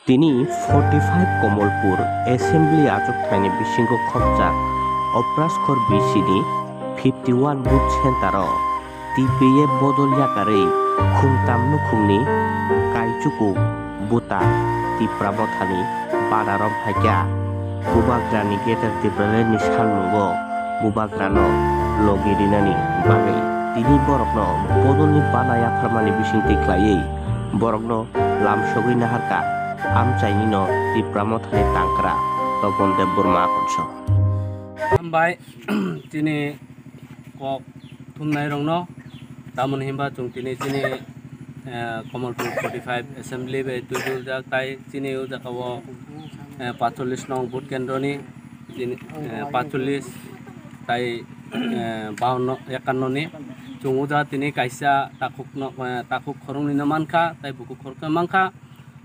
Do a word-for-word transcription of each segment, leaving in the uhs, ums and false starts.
Tini forty five Komolpur Assembly achukthai ni bisingo khopjak Opraskhor B C ni fifty one booth center o T P F bodol yakarwi khungtam nukhungni kaichuku buta Tipra Mothani bana rom phaikha. Bubagrani Greater Tipraland ni salmungo Bubagrano logi rinani bagwi tini borokno bodolni bana yapharmani bisingtwi khlaiwi borokno lamsogwi naharkha amchainino Tipra Mothani tangkra Topon Debbarma Akonso. Hambai chini kok thumnai rokno, tamoni hinba chwng tini chini, eh, Komolpur forty five assembly bai twiduljak tai chini o jaga o, eh, paitsollis nong vote kendro ni chini, eh, paitsollis tai, eh, bawanno, ekanno ni chwng o jaga tini kaisa takhuk no, eh, takhuk khoroknwi no mankha tai bukhuk khoroknwi mankha.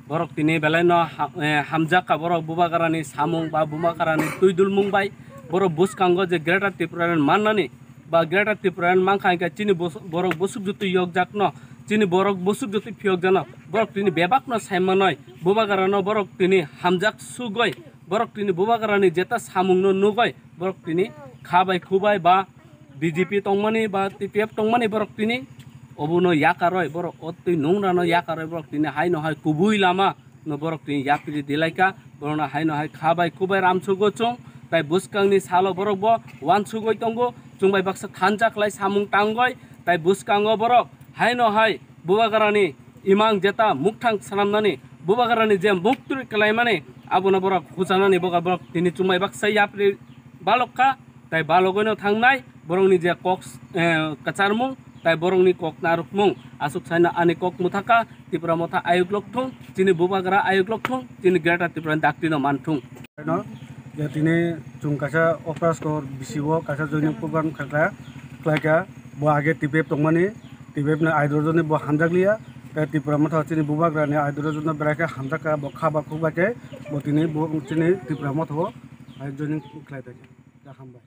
Borok tini belai no ha-, eh, hamjak kha borok Bubagrani samung ba Bubagrani twidulmung bai. Borok bwskango je Greater Tipraland mannani ba Greater Tipraland mankha hinkhe chini bos-, borok bwswk jotwi yokjakno, chini borok bwswk jotwi phiyokjakno, borok tini bebakno saimanwi Bubagrano borok tini hamjak sugwi, borok tini Bubagrani jeta samungno nugwi, borok tini kha bai khu bai ba B J P tongmani ba T P F tongmani borok tini obono yakarwi, borok o twi nungrano yakarwi borok tini haino hai kubui lama no borok tini yapri dilaikha, borokno haino hai kha bai khu bai ramsugo chwng, tai bwskangni salo borok bo wansugwi tongo, chwng bai baksa thansa khlai samung tangwi, tai bwskango borok haino hai Bubagrani imang jeta mukthang swnamnani, Bubagrani je muktwi khlaimani, abono borok huchanani boga borok tini chwng bai baksa yapri balokha. Tai balogwino thangnai borokni je kok, eh, kwcharmung tai borokni kok narwkmung. Aswk saino ani kok mwthakha, Tipra Motha ayuk lok thung, chini Bubagra ayuk lok thung, chini Greater Tipraland daktino man thung. No, je tini chwng kaisa Opraskhor B C o kaisa joining program khlaikha, khlaikha, bo age T P F tongmani, T P F ni idol joni bo hamjakliya, tai Tipra Motha chini Bubagrani idol jono berai khe hamjakha, bo kha ba khuk bai khe bo tini bo chini Tipra Motha o joining khlai phaikha. Hambai.